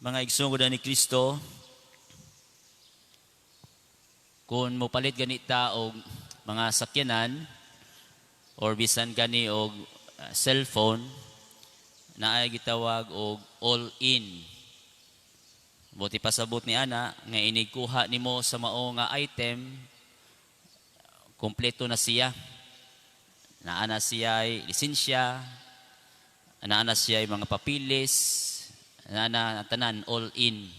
Mga igsoon ni Kristo, kung mopalit ganita og mga sakyanan or bisan gani og cellphone, naay gitawag og all in. Buot ipasabot ni ana nga inigkuha nimo sa mao nga item, kompleto na siya. Naa na siya lisensya, naa na siya mga papilis, naa na tanan, all in.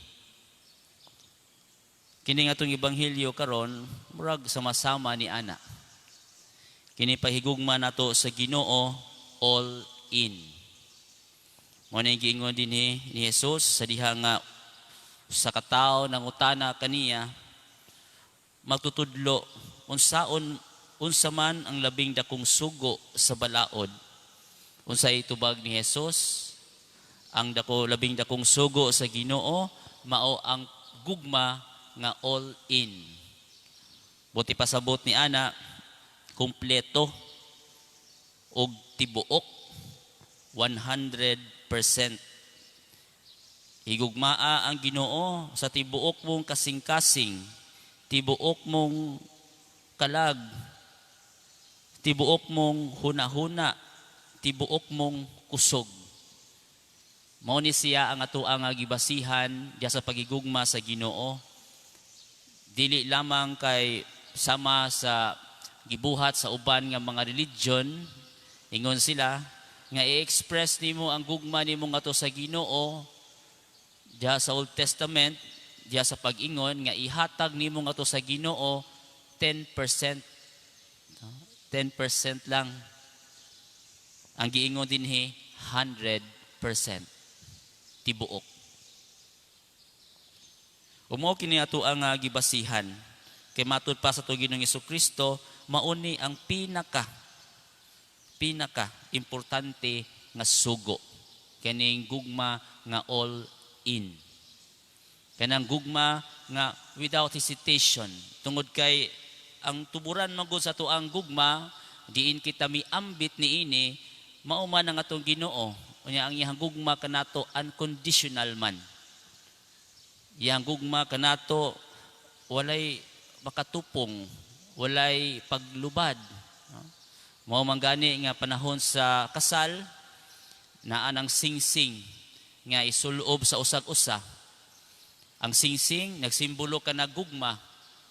Kini nga atong ebanghelyo karon, murag sama-sama ni ana. Kini pahigugma nato sa Ginoo, all in. Mao ni giingon dinhi ni Jesus sa diha nga sa katawo nangutana kaniya, "Magtutudlo, unsaon unsa man ang labing dakong sugo sa balaod?" Unsay itubag ni Jesus? Ang dako, labing dakong sugo sa Ginoo mao ang gugma nga all in. Buot ipasabot ni ana, kumpleto og tibuok, 100%. Higugmaa ang Ginoo sa tibuok mong kasing-kasing, tibuok mong kalag, tibuok mong hunahuna, tibuok mong kusog. Mao ni siya ang ato ang gibasihan diya sa pagigugma sa Ginoo. Dili lamang kay sama sa gibuhat sa uban nga mga religion, ingon sila nga i-express nimo ang gugma nimo ngadto sa Ginoo diha sa Old Testament, diha sa pag-ingon nga ihatag nimo ngadto sa Ginoo 10%. 10% lang. Ang giingon dinhi, 100%, tibuok. Ug mao kini ato ang gibasihan kay matud pa sa atong Ginoong Kristo, mauni ang pinaka pinaka importante nga sugo, kining gugma nga all in, kanang gugma nga without hesitation, tungod kay ang tuburan man gud sa atoang gugma diin kita miambit niini, mao man ang atong Ginoo. Unya ang iyang gugma kanato unconditional man. Iyang gugma kanato walay makatupong, walay paglubad, no? Mao man gani nga panahon sa kasal, naa nang singsing nga isulob sa usag-usa. Ang singsing nagsimbolo kana gugma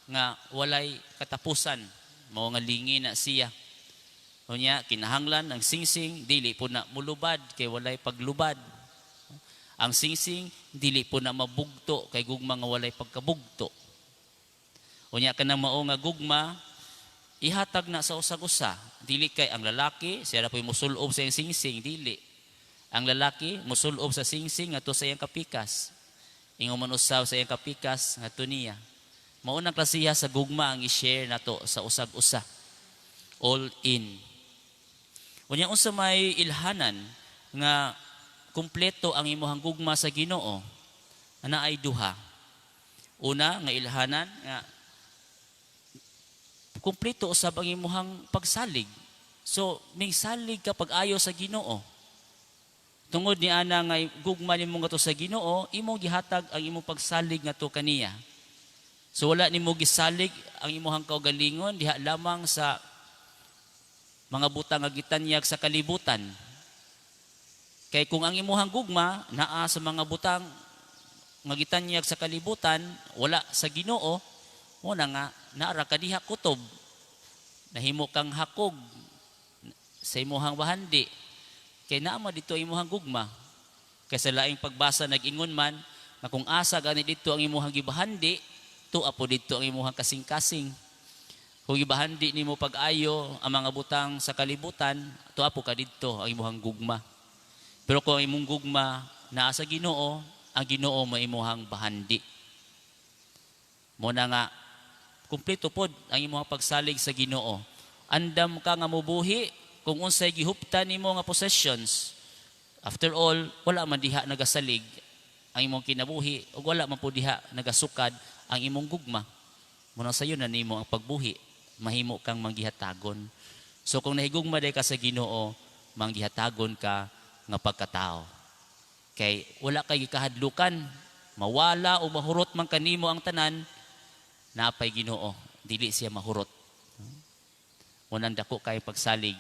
nga walay katapusan, mao nga lingi na siya. Unya kinahanglan ang singsing dili po na mulubad kay walay paglubad. Ang singsing dili po na mabugto kay gugma nga walay pagkabugto. Unya kanang mao nga gugma ihatag na sa usag-usa. Dili kay ang lalaki siya ra po'y musulob sa iyang singsing, dili. Ang lalaki musulob sa singsing ngadto sa iyang kapikas. Ingon man usab sa iyang kapikas ngadto niya. Mao nang klasiha sa gugma ang i-share nato sa usag-usa. All in. Unya unsa may ilhanan nga kumpleto ang imuhang gugma sa Ginoo? Ana ay duha. Una nga ilhanan nga kumpleto usab ang imuhang pagsalig. So, may salig ka pag-ayo sa Ginoo. Tungod ni ana nga gugma nimo ngadto sa Ginoo, imong gihatag ang imong pagsalig ngadto kaniya. So wala nimo gisalig ang imuhang kaugalingon diha lamang sa mga butang nga gitanyag sa kalibutan. Kay kung ang imuhang gugma naa sa mga butang nga gitanyag sa kalibutan, wala sa Ginoo, mo na nga naara ka diha kutob. Nahimo kang hakog sa imuhang bahandi. Kay naa man didto ang imuhang gugma. Kay sa laing pagbasa nag-ingon man nga kung asa gani didto ang imuhang gibahandi, tua po didto ang imuhang kasing-kasing. Kung gibahandi nimo pag-ayo ang mga butang sa kalibutan, tua po ka didto ang imuhang gugma. Pero kung ang imong gugma naa sa Ginoo, ang Ginoo mo imuhang bahandi. Mo na nga kumpleto pod ang imuhang pagsalig sa Ginoo. Andam ka nga mubuhi kung unsay gihuptan nimo nga possessions. After all, wala man diha nagasalig ang imong kinabuhi ug wala man po diha nagasukad ang imong gugma. Muna sayo na nimo ang pagbuhi, mahimo kang manggihatagon. So kung nahigugma day ka sa Ginoo, manggihatagon ka nga pagkatao. Kay wala kay gikahadlukan. Mawala o mahurot man kanimo ang tanan, napay Ginoo, dili siya mahurot. Unang dako kay pagsalig,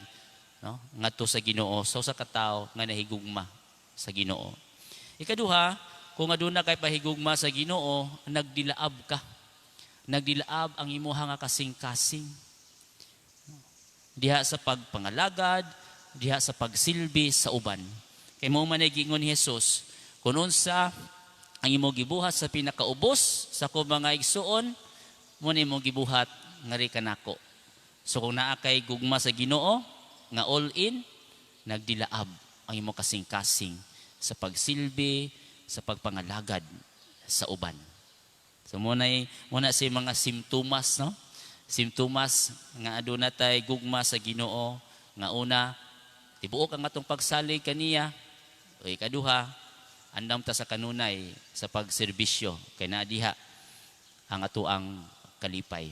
no, ngadto sa Ginoo sa usa ka tawo nga nahigugma sa Ginoo. Ikaduha, kung aduna kay pahigugma sa Ginoo, nagdilaab ka. Nagdilaab ang imuha nga kasing-kasing diha sa pagpangalagad, diha sa pagsilbi sa uban. Kay mao man ay giingon ni Jesus, kung unsa ang imong gibuhat sa pinakaubos sa akong mga igsuon, mao na imong gibuhat ngari kanako. So kung naa kay gugma sa Ginoo nga all in, nagdilaab ang imong kasing-kasing sa pagsilbi, sa pagpangalagad sa uban. So muna sa mga simptomas, no? Simptomas nga aduna tay gugma sa Ginoo nga una, tibuok ang atong pagsalig kaniya, o ikaduha, andam ta sa kanunay sa pagserbisyo kay naa diha ang atoang kalipay.